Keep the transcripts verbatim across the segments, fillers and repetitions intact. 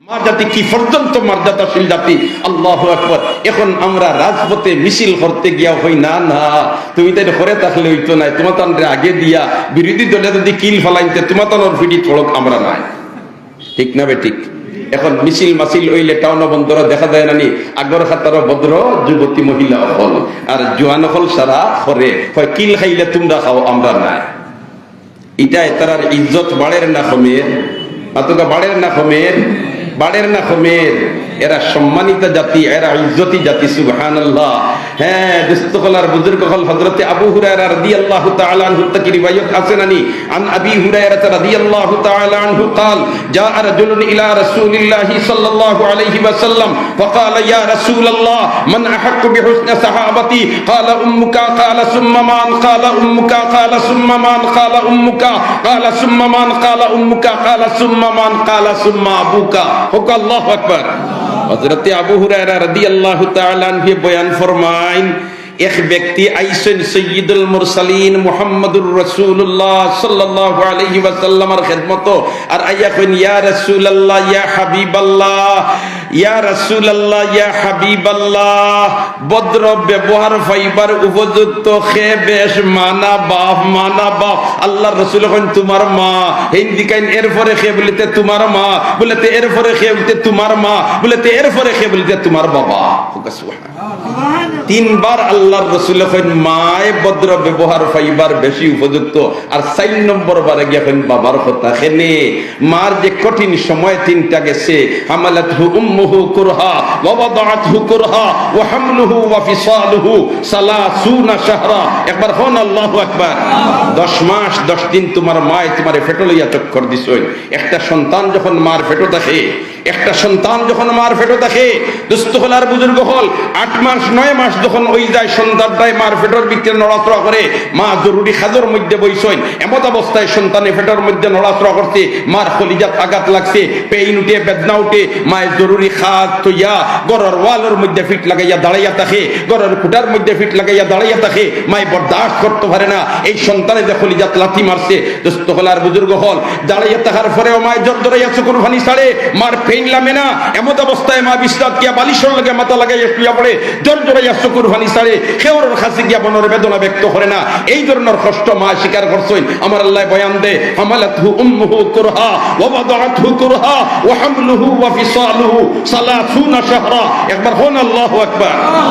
মা জাতি কি পর্যন্ত মর্যাদাশীল জাতি, আল্লাহু আকবার। এখন আমরা রাজপথে মিছিল করতে গিয়া কই, "না, না, তুমি তাইলে করে থাকলে অইতো নায়, তুমাতানরে আগে দিয়া বিরোধী দলে যদি কিল ফালাইন তে তুমাতানর ফিড়িত পড়উক, আমরা নায়।" ঠিক না বেঠিক? এখন মিছিল মাছিল অইলে টাউন বন্দরো দেখা যায় না নি, আগর কাতারো ভদ্র যুবতী মহিলা অকল, আর জোয়ান অকল সারা করে, কয়, "কিল খাইলে তুমরা খাও, আমরা নায়।" ইটা এতারার ইজ্জত বাড়ের না কমের? মাতুক্কা, বাড়ের না কমের? বাড়ের না কমের? এরা সম্মানিত জাতি, এরা ইজ্জতি জাতি, সুবহানাল্লাহ। হ্যাঁ, দোস্ত অকল আর বুজুর্গ অকল, হযরতে আবু হুরায়রা রাদিয়াল্লাহু তাআলা আনহু থাকি রিওয়ায়াত আছে না নি? عن أبي هريرة رضي الله تعالى عنه قال: جاء رجل إلى رسول الله صلى الله عليه وسلم فقال: يا رسول الله، من أحق بحسن صحابتي؟ قال: أمك. قال: ثم من؟ قال: أمك. قال: ثم من؟ قال: أمك. قال: ثم من؟ قال: أمك. قال: ثم من؟ قال: ثم أبوك. কউক্কা আল্লাহু আকবার। হযরতে আবু হুরায়রা রাদিয়াল্লাহু তাআলা আনহু বয়ান ফরমাইন, এক ব্যক্তি আইছইন সাইয়্যিদুল মুরসালিন মুহাম্মাদুর রাসূলুল্লাহ সাল্লাল্লাহু আলাইহি ওয়াসাল্লামর খেদমতো, আর আইয়া কইন, "ইয়া রাসূলুল্লাহ, ইয়া হাবিবাল্লাহ, ইয়া রাসূলুল্লাহ, ইয়া হাবিবাল্লাহ।" ভদ্র ব্যবহার পাইবার উপযুক্ত কে বেশ, মা না বাপ, মা না বাপ। আল্লাহর রসুল কইন, "তুমার মা।" হিন্দি কইন, "এরপরে কে?" বুলে, "তে তুমার মা।" বুলে, "তে এরপরে কে?" বুলে, "তে তুমার মা।" বুলে, "তে এরপরে কে?" বুলে, "তে তুমার বাবা।" তিনবার আল্লাহর রসুলে কইন, মায় ভদ্র ব্যবহার পাইবার বেশি উপযুক্ত। আর চাইর নম্বর বারে গিয়া কইন, বাবার কথা। কেনে? মার যে কঠিন সময় তিনটা গেছে, حملته أمه كرها ووضعته كرها وحمله وفصاله ثلاثون شهرا। একবার কউক্কা আল্লাহু আকবার। দশ মাস দশ দিন তুমার মায় তুমারে পেটো লইয়া চক্কর দিছইন। একটা সন্তান যখন মার পেটো থাকে, একটা সন্তান যখন মার পেটো থাকে, দোস্ত অকল আর বুজুর্গ অকল, আট মাস, নয় মাস যখন অইযায়, সন্তানটায় মার পেটর ভিতরে নড়াচড়া করে, মা জরুরি কাজর মধ্যে বইছইন, এমত অবস্থায় সন্তানে পেটর মধ্যে নড়াচড়া করছে, মার কলিজাত আঘাত লাগছে, pain উঠে, বেদনা উঠে, মায় জরুরি কাজ থইয়া ঘরর ওয়ালর মধ্যে ফিট লাগাইয়া দাঁড়াইয়া থাকে, ঘরর খুটার মধ্যে ফিট লাগাইয়া দাঁড়াইয়া থাকে, মায় বরদাস্ত করতো পারে না, এই সন্তানে যে কলিজাত লাথি মারছে, দোস্ত অকল আর বুজুর্গ অকল, দাঁড়াইয়া থাকার পরেও মায় জোর জোরাইয়া চকুর পানি ছাড়ে, মার pain লামে না। এমত অবস্থায় মা বিছনাত গিয়া বালিশর লগে মাথা লাগাইয়া শুইয়া পড়ে, জোর জোরাইয়া চকুর পানি ছাড়ে, কেউরর কাছে গিয়া মনর বেদনা ব্যক্ত করে না। এই ধরনর কষ্ট মা স্বীকার করছইন। আমার আল্লায় বয়ান দে, حملته أمه كرها ووضعته كرها وحمله وفصاله ثلاثون شهرا। একবার কউক্কা আল্লাহু আকবার।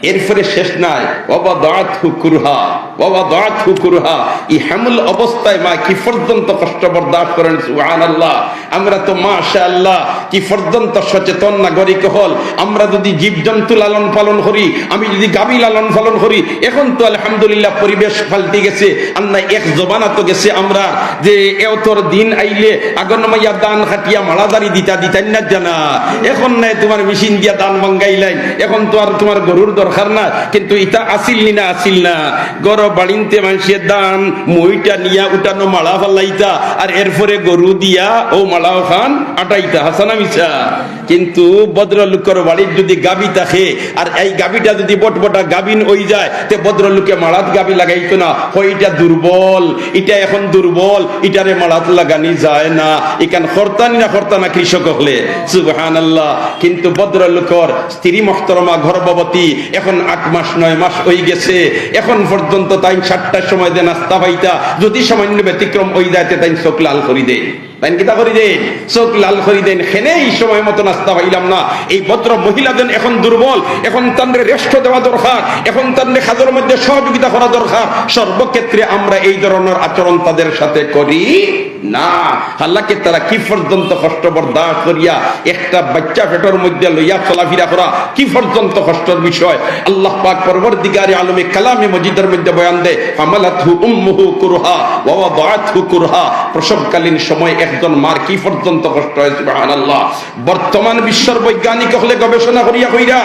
এরপরে শেষ নাই, ووضعته كرها، ووضعته كرها। ই হামল অবস্থায় মা কি পর্যন্ত কষ্ট বরদাস্ত করেন, সুবহানাল্লাহ। আমরা তো মাশাআল্লাহ কি পর্যন্ত সচেতন নাগরিক অকল। আমরা যদি জীবজন্তু লালন পালন করি, আমি যদি গাভী লালন পালন করি, এখন তো আলহামদুলিল্লাহ পরিবেশ পাল্টে গেছে। আর না, এক জমানা তো গেছে আমরা যে এওতর দিন আইলে আগর মাইয়া ধান কাটিয়া মাড়া দাড়ি দিতা, দিতাইন না জানা। এখন নায় তুমার মেশিন দিয়া ধান ভাঙ্গাইলাইন, এখন তো আর তুমার গরুর দরকার না। কিন্তু ইতা আছিল নি না, আছিল না? ঘরো বাড়িন্তে মানষে ধান মুইটা নিয়া উঠানো মাড়া ফালাইতা, আর এরপরে গরু দিয়া অউ মাড়া অখান আটাইতা, হাছা না মিছা? কিন্তু ভদ্রলোকর বাড়িত যদি গাভী থাকে, আর এই গাভীটা যদি বটবটা গাভীন অইযায়, তে ভদ্রলোকে মাড়াত গাভী লাগাইতো না। কয়, "ইটা দুর্বল, ইটা এখন দুর্বল, ইটারে মাড়াত লাগানি যায় না।" ইখান করতা নি না করতা না কৃষক অকলে? সুবহানাল্লাহ। কিন্তু ভদ্রলোকর স্ত্রী মুহতরমা গর্ভবতী, এখন আট মাস নয় মাস অইগেছে, এখন পর্যন্ত তাইন সাতটার সময় যে নাস্তা পাইতা, যদি সামান্য ব্যতিক্রম অইযায়, তে তাইন চোখ লাল করি দেইন। তাইন কিতা করি দেইন? চোখ লাল করি দেইন। কেনে ই সময় মতো নাস্তা পাইলাম না। এই ভদ্র মহিলাজন এখন দুর্বল, এখন তানরে rest দেওয়া দরকার, এখন তানরে কাজর মধ্যে সহযোগিতা করা দরকার। সর্বক্ষেত্রে আমরা এই ধরনর আচরণ তাদের সাথে করি না। হালাকে তারা কি পর্যন্ত কষ্ট বরদাস্ত করিয়া একটা বাইচ্চা পেটর মধ্যে লইয়া চলাফিরা করা কি পর্যন্ত কষ্টর বিষয়। আল্লাহ পাক পরওয়ারদিগারে আলমে কালামে মজিদর মধ্যে বয়ান দেয়, "হামালাতহু উম্মুহু কুরহা ওয়া ওয়াদাআতহু কুরহা।" প্রসবকালীন সময় একজন মার কি পর্যন্ত কষ্ট হয়, সুবহানাল্লাহ। বর্তমান বিশ্বর বৈজ্ঞানিক অকলে গবেষণা করিয়া কইরা,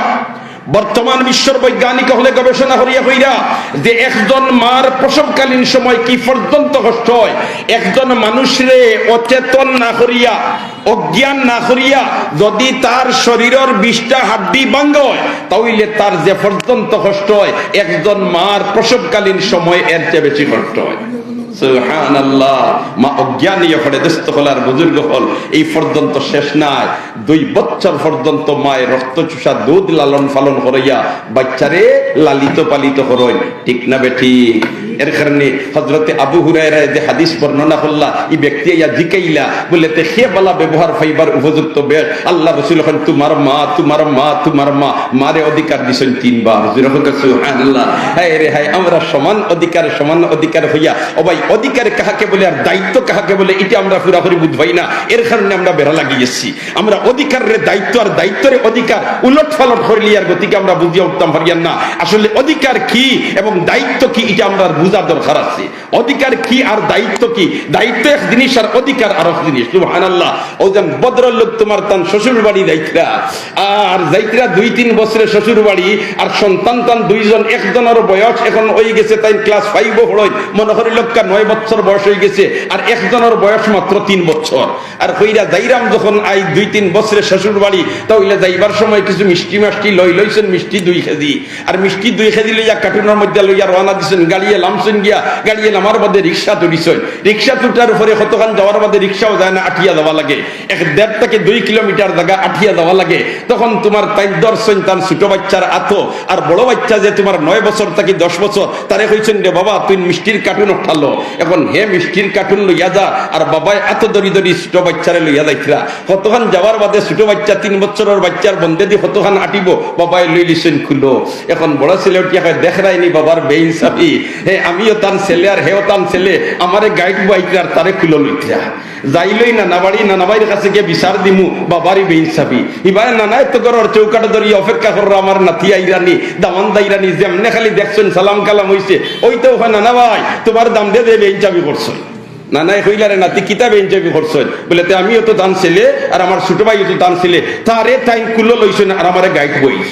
বর্তমান বিশ্বর বৈজ্ঞানিক অকলে গবেষণা করিয়া কইরা যে একজন মার প্রসবকালীন সময় কি পর্যন্ত কষ্ট হয়, একজন মানুষরে অচেতন না করিয়া, অজ্ঞান না করিয়া যদি তার শরীরর বিশটা হাড্ডি ভাঙ্গা হয়, তাইলে তার যে পর্যন্ত কষ্ট হয়, একজন মার প্রসবকালীন সময় এর চেয়ে বেশি কষ্ট হয়। সুবহানাল্লাহ। মা অজ্ঞান অইয়া পড়ে, দোস্ত অকল আর বুজুর্গ অকল, এই পর্যন্ত শেষ নায়। দুই বছর পর্যন্ত মায়ে রক্ত চুষা দুধ লালন পালন করাইয়া বাচ্চারে লালিত পালিত করইন, ঠিক না বেঠিক? এর কারণে হযরতে আবু হুরায়রায় যে হাদিস বর্ণনা করলা, ই ব্যক্তি আইয়া জিকাইলা, বলে, "তে কে বালা ব্যবহার পাইবার উপযুক্ত বেশ?" আল্লার রসুল কইন, "তুমার মা, তুমার মা, তুমার মা।" মারে অধিকার দিছইন তিনবার। জোরে কউক্কা সুবহানাল্লাহ। হায় রে হায়, আমরা সমান অধিকার, সমান অধিকার অইয়া, ও ভাই, অধিকার কাহাকে বলে আর দায়িত্ব কাহাকে বলে, ইটা আমরা পুরাপুরি বুঝ পাই না। এর কারণে আমরা বেড়া লাগি গেছি। আমরা অধিকাররে দায়িত্ব আর দায়িত্বরে অধিকার উলট পালট করিলিয়ার গতিকে আমরা বুঝিয়া উঠতাম পারিয়ার না। আসলে অধিকার কি এবং দায়িত্ব কি, ইটা আমরার বুঝার দরকার আছে। অধিকার কি আর দায়িত্ব কি? দায়িত্ব এক জিনিস আর অধিকার আরক জিনিস। সুবহানাল্লাহ। অউ যেন ভদ্রলোক তুমার তান শ্বশুর বাড়ি যাইতরা, আর যাইতরা দুই তিন বছরে শ্বশুর বাড়ি, আর সন্তান তান দুইজন, একজনর বয়স এখন অইগেছে, তাইন class five-ও পড়ইন, মনো করিলাউক্কা নয় বছর বয়স অইগেছে, আর একজনর বয়স মাত্র তিন বছর। আর কইরা যাইরাম যখন আইজ দুই তিন বছরে শ্বশুর বাড়ি, তা অইলে যাইবার সময় কিছু মিষ্টি মাষ্টি লই লইছইন, মিষ্টি দুই কেজি। আর মিষ্টি দুই কেজি লইয়া কার্টুনর মধ্যে লইয়া রওয়ানা দিছইন, গাড়িয়ে লামছইন গিয়া, গাড়িয়ে লামার বাদে রিক্সাত উঠছইন। রিক্সাত উঠার পরে কতখান যাওয়ার বাদে রিক্সাও যায় না, আটিয়া যাওয়া লাগে। এক দেড় থাকি দুই কিলোমিটার জাগা আটিয়া যাওয়া লাগে। তখন তুমার তাইন ধরছইন তান ছুটো বাইচ্চার আতো, আর বড় বাইচ্চা যে তুমার নয় বছর থাকি দশ বছর, তারে কইছইন, "রে বাবা, তুই মিষ্টির কার্টুন উঠালো।" এখন হে মিষ্টির কার্টুন লইয়া যা, আর বাবায় আতো ধরি ধরি ছুটো বাইচ্চারে লইয়া যাইতরা। কতখান যাওয়ার বাদে ছুটো বাইচ্চা, তিন বছরর বাইচ্চার বন্দেদি কতখান আটিবো, বাবায় লইলিছইন কুলো। এখন বড় ছেলে উঠিয়া কয়, "দেখরায়নি বাবার বেইনসাফি, হে আমিও তান ছেলে আর হেও তান ছেলে, আমারে গাইড বাইতরা আর তারে কুলো লইতরা।" যাইলই নানা বাড়ি, নানা ভাইর কাছে গিয়া বিচার দিমু, বাবারই বেইনসাফি। ইবায় নানায় তো ঘরর চৌকাঠো ধরিয়া অপেক্ষা কররা, আমার নাতি আইরানি, দামান দাইরানি, যেমনে খালি দেখছইন সালাম কালাম অইছে, অইতেউ কয়, "নানা ভাই, তুমার দামদে যে বেইনসাফি করছইন।" নানায় কইলা, "রে নাতি, কিতা বেইনসাফি করছইন?" বলে, "তে আমিও তো তান ছেলে, আর আমার ছুটো ভাইও তো তান ছেলে, তারে তাইন কুলো লইছইন, আর আমারে গাইড বইছ।"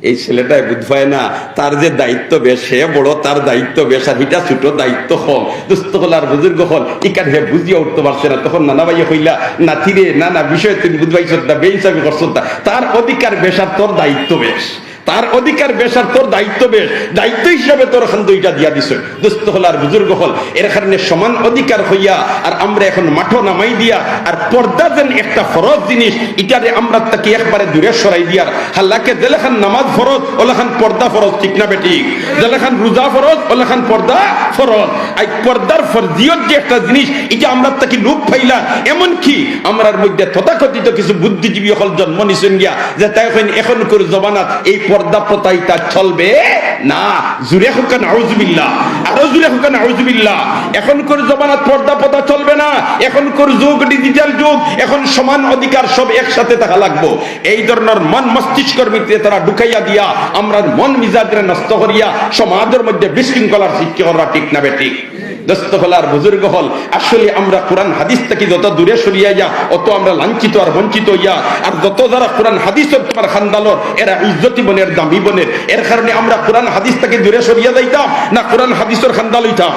এই ছেলেটায় বুঝ পায় না, তার যে দায়িত্ব বেশ, হে বড়, তার দায়িত্ব বেশ, আর হিটা ছুটো, দায়িত্ব কম। দোস্ত অকল আর বুজুর্গ অকল, ইখান হে বুঝিয়া উঠতো পারছে না। তখন নানা ভাইয়ে কইলা, "নাতি রে, না, না, বিষয় তুই বুঝ পাইছত না, বেইনসাফি করছত না। তার অধিকার বেশ আর তোর দায়িত্ব বেশ।" তার অধিকার বেশ আর তোর দায়িত্ব বেশ, দায়িত্ব হিসাবে তোর খান্দো ইটা দিয়া দিছইন। দোস্ত অকল আর বুজুর্গ অকল, এর কারণে সমান অধিকার অইয়া আর আমরা এখন মাঠো নামাই দিয়া, আর পর্দা যেন একটা ফরজ জিনিস, ইটারে আমরা থাকি একবারে দূরে সরাই দিয়ার। হালাকে যেলাখান নামাজ ফরজ, অলাখান পর্দা ফরজ, ঠিক না বেঠিক? যেলাখান রোজা ফরজ, অলাখান পর্দা ফরজ। আইজ পর্দার ফরজিয়ত যে একটা জিনিস, ইটা আমরা থাকি লোপ পাইলা। এমনকি আমরার মধ্যে তথাকথিত কিছু বুদ্ধিজীবী অকল জন্ম নিছইন গিয়া, যেতায় কইন, "এখনকুর জমানাত এই পর্দা প্রথা ইতা চলবে না।" জুরে কউক্কা নাউজুবিল্লাহ, আরো জুরে কউক্কা নাউজুবিল্লাহ। "এখনকুর জমানাত পর্দা প্রথা চলবে না, এখনকুর যুগ ডিজিটাল যুগ, এখন সমান অধিকার, সব একসাথে থাকা লাগবো।" এই ধরনর মন মস্তিষ্কর ভিতরে তারা ঢুকাইয়া দিয়া আমরার মন মিজাজরে নষ্ট করিয়া সমাজর মধ্যে বিশৃঙ্খলার সৃষ্টি কররা, ঠিক না বেঠিক? দোস্ত অকল আর বুজুর্গ অকল, আসলে আমরা কোরআন হাদিস থাকি যত দূরে সরিয়া যা, অত আমরা লাঞ্ছিত আর বঞ্চিত অইয়া। আর যত যারা কোরআন হাদিসর তুমার খান্দালর, এরা ইজ্জতি বনের, দামি বনের। এর কারণে আমরা কোরআন হাদিস থাকি দূরে সরিয়া যাইতাম না কোরআন হাদিসর খান্দাল অইতাম?